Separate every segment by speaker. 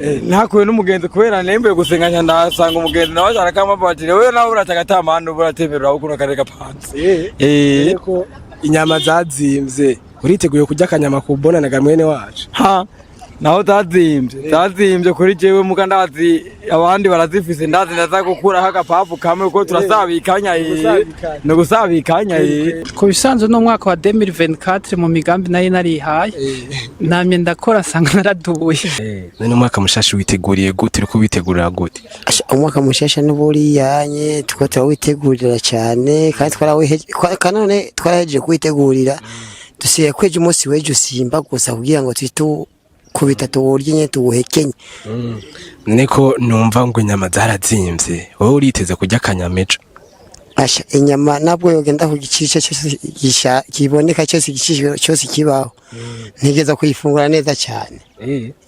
Speaker 1: Ntakuye n'umugenzi kubera nembuye gusenga, nca ndahasanga umugenzi, nawe arakamabatire wewe nawe uratagatamana uratembera ukuntu akarere gapanze.
Speaker 2: Ko inyama zazimvye, uriteguye kurya akanyama ku bonana ga mwene wacu?
Speaker 1: Ha, naho zazimvye, zazimvye kuri jewe, muga ndazi abandi barazifise, ndazi ndaza gukuraho agapapu kamwe kuko turasabikanya.
Speaker 2: Gusabikanya.
Speaker 1: Ni ugusabikanya.
Speaker 3: Ku bisanzwe n'umwaka wa 2024 mu migambi nari narihaye, namye ndakora nsanga naraduye.
Speaker 2: None umwaka mushasha witeguriye gute? Uriko witegurira gute?
Speaker 4: Asha, umwaka mushasha n'uburiyanye tuko turawitegurira cyane, kandi kanone twarahejeje kuwitegurira, dusigaye kweje umunsi w'ejo usimba gusa kugira ngo tuhite kubita tuwurye nyene tuwuhekenye.
Speaker 2: None ko numva ngo inyama zarazimvye, wowe uriteze kurya akanyama ejo?
Speaker 4: Asha, inyama nabwo yogenda ku giciro cyose kiboneka cyose, igiciro cyose kibaho, ntigeza kuyifungura neza cyane.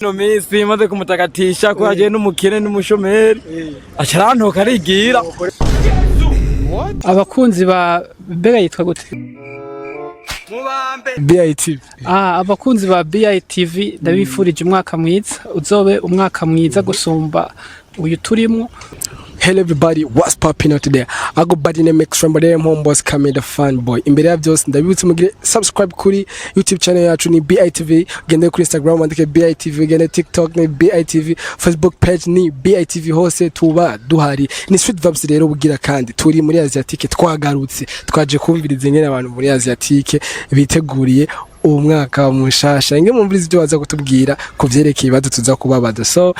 Speaker 1: No minsi maze kumutakatisha ko yagiye n'umukene n'umushomeri aca arantoka arigira.
Speaker 3: Abakunzi ba mbega yitwa gute?
Speaker 2: BITV.
Speaker 3: Ah, abakunzi ba BITV, ndabifurije umwaka mwiza, uzobe umwaka mwiza gusumba uyu turimwo.
Speaker 2: Hello everybody, what's popping out today? I go by the name Extreme but homeboys coming the fun boy. Imbere ya byose ndabibutse mugire subscribe kuri YouTube channel yacu ni BITV, gende kuri Instagram wandike BITV, gende TikTok ni BITV, Facebook page ni BITV, hose tuba duhari. Ni Street Vibes rero bugira kandi turi muri Asiatique, twagarutse twaje kumviriza ingene abantu muri Asiatique biteguriye uwo mwaka mushasha. Inge mumviriza ibyo baza kutubwira ku vyerekeye ibibazo tuza kubabaza. So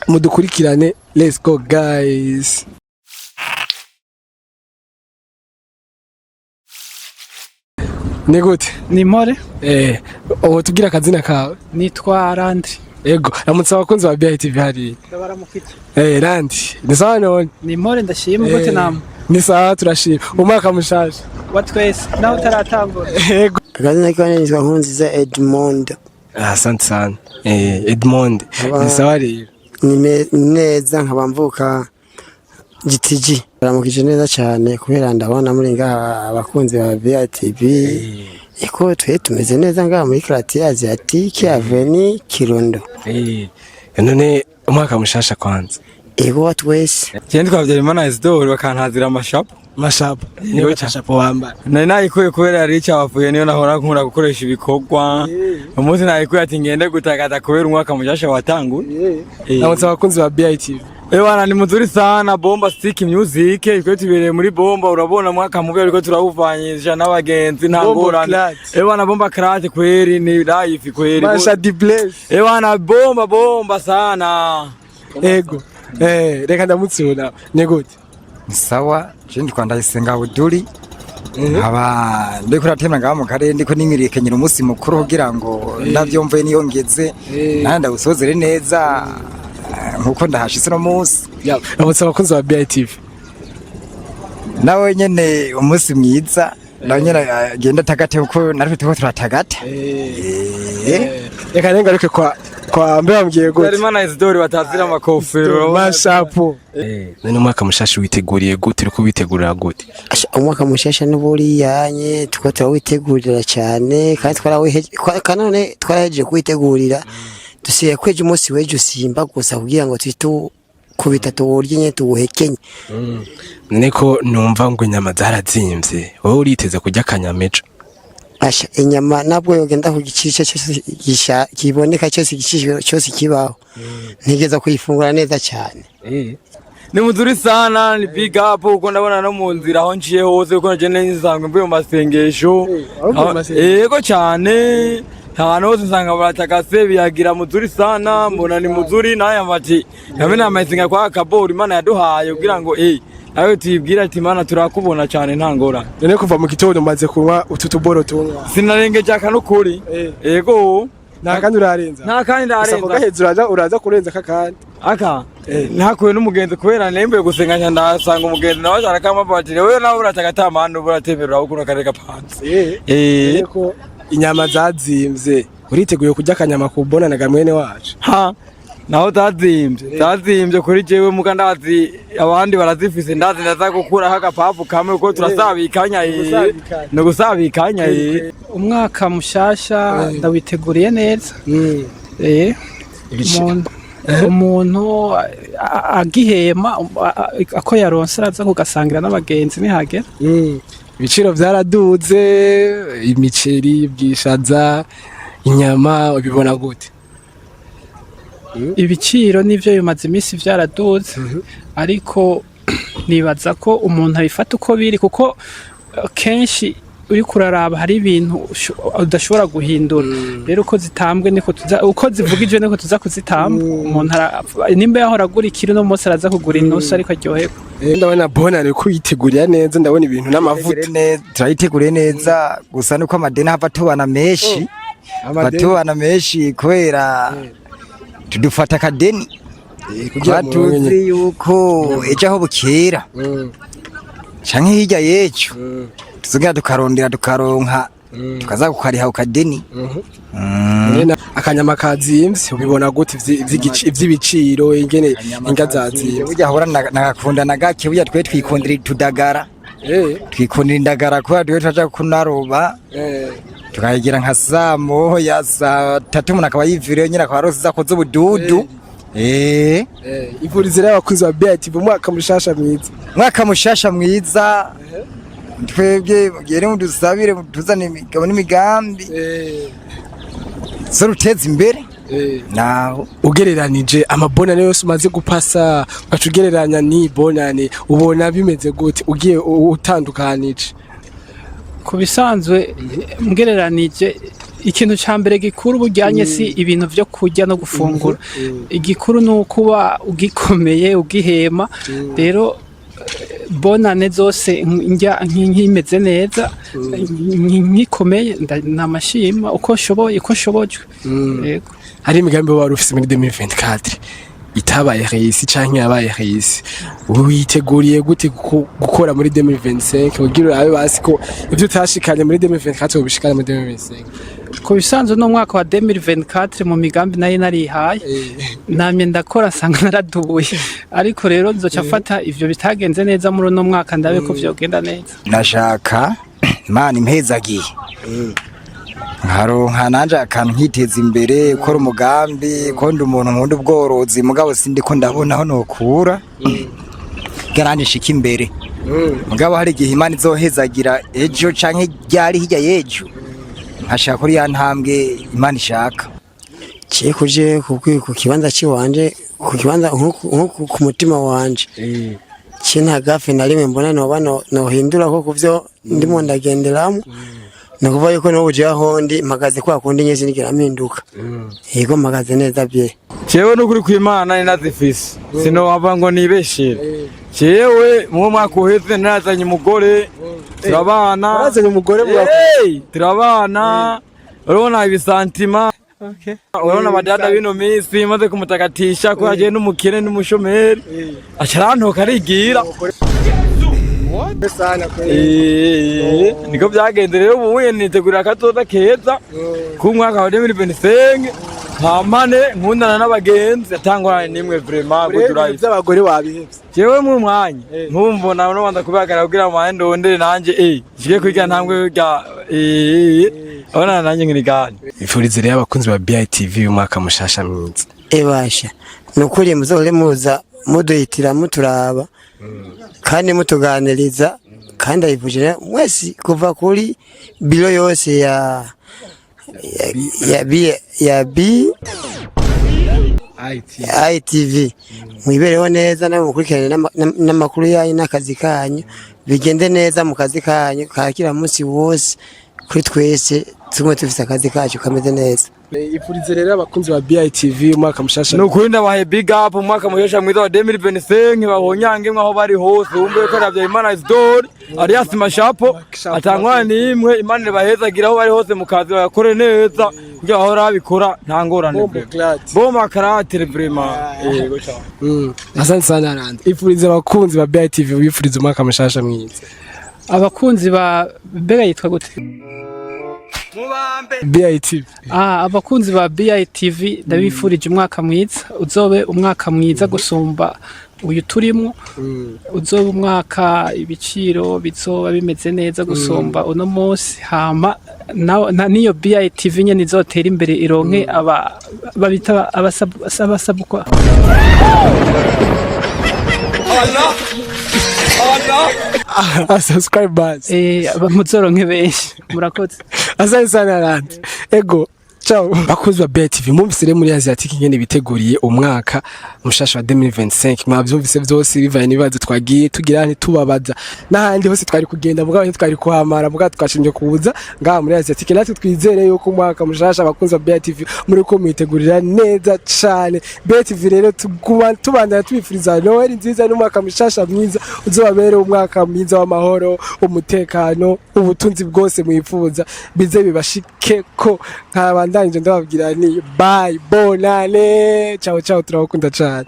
Speaker 2: mudukurikirane, let's go guys. Ni gute?
Speaker 3: Ni mpore.
Speaker 2: Ubu tubwira akazina kawe.
Speaker 3: Nitwa Landry.
Speaker 2: Ego, ramutse abakunzi ba BITV hariya.
Speaker 3: Ndabaramukije.
Speaker 2: Randi, ni sawa none?
Speaker 3: Ni mpore, ndashima. Gute namwe?
Speaker 2: Ni sawa, turashima. Umwaka mushasha.
Speaker 3: Wa twese, nawe utaratangura.
Speaker 2: Ego.
Speaker 4: Akazina kiwe nitwa Nkurunziza Edmond.
Speaker 2: Ah, asante sana. Edmond, ni sawa rero.
Speaker 4: Ni neza, nkaba mvuka GTG, baramukije neza cyane kubera ndabona muri ngaha abakunzi ba BITV, eko twe tumeze neza ngaha muri quartier Asiatique Avenue Kirundo.
Speaker 2: None umwaka mushasha kwanza.
Speaker 4: Ego, wa twese.
Speaker 1: Je nditwa Isidore, bakantazira amashapo.
Speaker 2: Mashapo. Niwe mashapo wambara.
Speaker 1: Nari nayikuye kubera yari icafuye, niyo nahora nkunda gukoresha ibikorwa. Umunsi nayikuye ati ngende gutakata kubera umwaka mushasha watanguye.
Speaker 2: Ramutse abakunzi ba BITV.
Speaker 1: Ewana ni mzuri sana, bomba stick music twe tubereye muri bomba, urabona mwaka mubi ariko turawuvanyisha n'abagenzi nta
Speaker 2: Bombo
Speaker 1: ngorane.
Speaker 2: clat.
Speaker 1: Ewana bomba clat kweri, ni life kweri.
Speaker 2: Masha di bless.
Speaker 1: Ewana bomba bomba sana.
Speaker 2: Ego. Reka ndamutsura. Ni gute?
Speaker 5: Sawa, je ndikwa Ndayisenga Buduri, nkaba ndiko ratemera ngaha mu karere, ndiko nimirikenyera umunsi mukuru kugira ngo ndavyumve niyo ngeze nandi ndawusozere neza, nkuko ndahashitse no munsi.
Speaker 2: Ya, ramutse abakunzi ba BITV.
Speaker 5: Nawe nyene umunsi mwiza, nawe nyene agenda atagate kuko natwe turiko turatagata.
Speaker 2: Reka nengaruke kwa mbe bambwiye gute?
Speaker 1: Harimana Isidore batazira amakofero.
Speaker 2: Mashapo. None umwaka mushasha witeguriye gute? Uriko witegurira gute?
Speaker 4: Asha, umwaka mushasha n'uburiyanye tuko turawitegurira cyane, kandi kanone twarahejeje kuwitegurira, dusigaye kweje umunsi w'ejo usimba gusa kugira ngo tuhite kubita tuwurye nyene tuwuhekenye.
Speaker 2: None ko numva ngo inyama zarazimvye, wowe uriteze kurya akanyama ejo?
Speaker 4: Asha, inyama nabwo yogenda ku giciro cyose kiboneka cyose, igiciro cyose kibaho, ntigeza kuyifungura neza cyane.
Speaker 1: Ni mzuri sana, ni big up uko ndabona no mu nzira aho nciye hose, uko nagenda nsanzwe mvuye mu masengesho.
Speaker 2: Wari uvuye mu masengesho?
Speaker 1: Yego cyane, ahantu hose nsanga baratakase biyagira mzuri sana, mbona ni mzuri naye amati nabe namasenga kwa kabori Imana yaduhaye kugira ngo nawe tuyibwira ati Imana turakubona cyane nta ngorane.
Speaker 2: None kuva mu gitondo umaze kunywa utu tuboro tunywa?
Speaker 1: Sinarengeje akanukuri. Yego.
Speaker 2: Nta kandi urarenza?
Speaker 1: Nta kandi
Speaker 2: Gusa ako
Speaker 1: ndarenza.
Speaker 2: gaheze uraza kurenza kakandi.
Speaker 1: Aka ntakuye n'umugenzi kubera nembuye gusenga, nca ndahasanga umugenzi, nawe arakamabatire wewe nawe uratagatamana uratembera ukuntu akarere gapanze.
Speaker 2: Ko inyama zazimvye, uriteguye kurya akanyama ku bonana ga mwene wacu?
Speaker 1: Ha, naho zazimvye, zazimvye kuri jewe, muga ndazi abandi barazifise, ndazi ndaza gukuraho agapapu kamwe kuko turasabikanya.
Speaker 2: Gusabikanya.
Speaker 1: Ni ugusabikanya.
Speaker 3: Umwaka mushasha ndawiteguriye neza. Umuntu agihema ako yaronse araza kugasangira n'abagenzi nihagera.
Speaker 2: Ibiciro vyaraduze, imiceri, bwishaza, inyama, ubibona gute?
Speaker 3: Ibiciro nivyo bimaze iminsi vyaraduze, ariko nibaza ko umuntu abifata uko biri, kuko kenshi uriko uraraba hari ibintu udashobora guhindura. Rero uko zitambwe niko tuza, uko zivugijwe niko tuza kuzitamba. Umuntu nimba yahora agura ikiro, uno munsi araza kugura inusu, ariko aryoherwa.
Speaker 2: Ndabona bonane ko yitegurira neza, ndabona ibintu n'amavuta.
Speaker 5: Turayiteguriye neza, gusa nuko amadeni hava tubana menshi. Batubana menshi kubera tudufata akadeni.
Speaker 2: Kugira
Speaker 5: kuba
Speaker 2: ngo mumenye.
Speaker 5: Tuzi yuko ejo aho bukera canke hirya y'ejo tuzongera tukarondera, tukaronka, tukaza kukariha ku kadeni.
Speaker 2: Nyene akanyama kazimvye, ubibona gute ivy'ibiciro ingene inga zazimvye?
Speaker 5: Burya ahora nagakunda na gake, burya twe twikundira tudagara. Twikundira indagara kubera twe turaja kunaroba, tukayigira nka saa moya, saa 3, umuntu akaba yiviriyeyo nyine, akaba arose izakoze ubududu.
Speaker 2: Ivurizo rero abakunzi ba BITV, umwaka mushasha mwiza.
Speaker 5: Mwaka mushasha mwiza. Twebwe mugere mudusabire tuzane imigabo n'imigambi zo ruteza imbere naho.
Speaker 2: Ugereranije amabonane yose umaze gupasa, ugaca ugereranya n'ibonane, ubona bimeze gute ugiye utandukanije?
Speaker 3: Ku bisanzwe ngereranije, ikintu ca mbere gikuru bujyanye si ibintu vyo kurya no gufungura, igikuru ni ukuba ugikomeye, ugihema. Rero bonane zose njya nkimeze neza, nkikomeye, namashima uko nshoboye, uko nshobojwe. Yego.
Speaker 2: Hari imigambi wari ufise muri 2024 itabaye réussi canke yabaye réussi, witeguriye gute gukora muri 2025 kugira urabe basi ko ivyo utashikanye muri 2024 ubishikane muri 2025?
Speaker 3: Ku bisanzwe no mwaka wa 2024 mu migambi nayo narihaye, namye ndakora nsanga naraduye, ariko rero nzoca mfata ivyo bitagenze neza muri uno mwaka, ndabe ko vyogenda neza.
Speaker 5: Nashaka Imana impezagiye nkaronka nanje akantu nkiteza imbere, gukora umugambi, ko ndi umuntu nkunda ubworozi, mugabo sindiko ndabona aho nokura kugira nshike imbere. Mugabo hari igihe Imana izohezagira ejo canke ryari hirya y'ejo, nkashaka kuri ya ntambwe Imana ishaka.
Speaker 4: Ciye kuje ku kibanza ciwanje, ku kibanza nko ku mutima wanje, ciye nta gafe na rimwe mbona noba nohindura ko kuvyo ndimo ndagenderamo. Ni ukuvuga yuko n'ubu jewe aho ndi mpagaze kwa kundi nyene, sinigera mpinduka. Yego, mpagaze neza bye.
Speaker 1: Jewe n'ukuri kw'Imana ninazifise, sinohava ngo nibeshere. Jewe mu mwaka uheze narazanye umugore, turabana.
Speaker 2: Warazanye umugore mu
Speaker 1: Hey, turabana. Urabona ibisantima, urabona abadada bino minsi, maze kumutakatisha ko yagiye n'umukene n'umushomeri, aca arantoka arigira. Niko byagenze. Rero ubu nitegurira akazoza keza k'umwaka wa 2025, mpampane nkundana n'abagenzi, atangorane nimwe vraiment.
Speaker 2: Rero
Speaker 1: Good life.
Speaker 2: by'abagore wabihevye?
Speaker 1: Jewe mu mwanya nkumva nobanza kubihagarara kugira ngo mpande ndondere nanje nshike kwiga ntambwe rya abona nanjye nkirigane.
Speaker 2: Ifurize rero abakunzi ba BITV umwaka mushasha mwiza.
Speaker 4: Ebasha, ni ukuri muzohore muza muduhitira, muturaba kandi mutuganiriza, kandi ayivuje mwese kuva kuri biro yose ya B ya B ITV. Mwibereho neza nawe, mukurikirane n'amakuru yanyu n'akazi kanyu bigende neza mu kazi kanyu ka kila munsi wose. Kuri twese tumwe dufise akazi kacu kameze neza.
Speaker 2: Ifurize rero abakunzi ba BITV umwaka mushasha.
Speaker 1: Ni ukuri ndabahaye big up, umwaka mushasha mwiza wa 2025, bahonyange mwaho bari hose, wumve ko Habyarimana Isidore alias Mashapo atangwana n'imwe. Imana ibahezagira aho bari hose mu kazi, bayakore neza kugira bahora babikora nta ngorane.
Speaker 2: Bombo clat.
Speaker 1: Bomba karate vraiment, yego cyane.
Speaker 2: Asante sana Randi. Ifurize abakunzi ba BITV, wifurize umwaka mushasha mwiza.
Speaker 3: Abakunzi ba mbega yitwa gute?
Speaker 2: BITV.
Speaker 3: Ah, abakunzi ba BITV, ndabifurije umwaka mwiza, uzobe umwaka mwiza gusumba uyu turimo, uzobe umwaka ibiciro bizoba bimeze neza gusumba uno munsi. Hama Na niyo BITV nyene izotera imbere, ironke aba babita abasabukwa.
Speaker 2: Subscribers.
Speaker 3: Muzoronke benshi. Murakoze.
Speaker 2: Asante sana Arandi. Ego. Ciao. Bakunzi ba BTV, mwumvise rero muri Asiatique ingene biteguriye umwaka mushasha wa 2025. Mwavyumvise vyose bivanye n'ibibazo twagiye tugira ntitubabaza. N'ahandi hose twari kugenda, mugabo ntitwari kuhamara, mugabo twashimye kuza ngaha muri Asiatique. Natwe twizere yuko umwaka mushasha abakunzi ba BTV muri ko mwitegurira neza cane. BTV rero tuguma tubandana tubifuriza Noel nziza n'umwaka mushasha mwiza, uzobabere umwaka mwiza w'amahoro, umutekano, ubutunzi bwose mwifuza bize bibashike. Ko nkabandanije ndababwira ni bye, bonane, ciao ciao, turabakunda cane.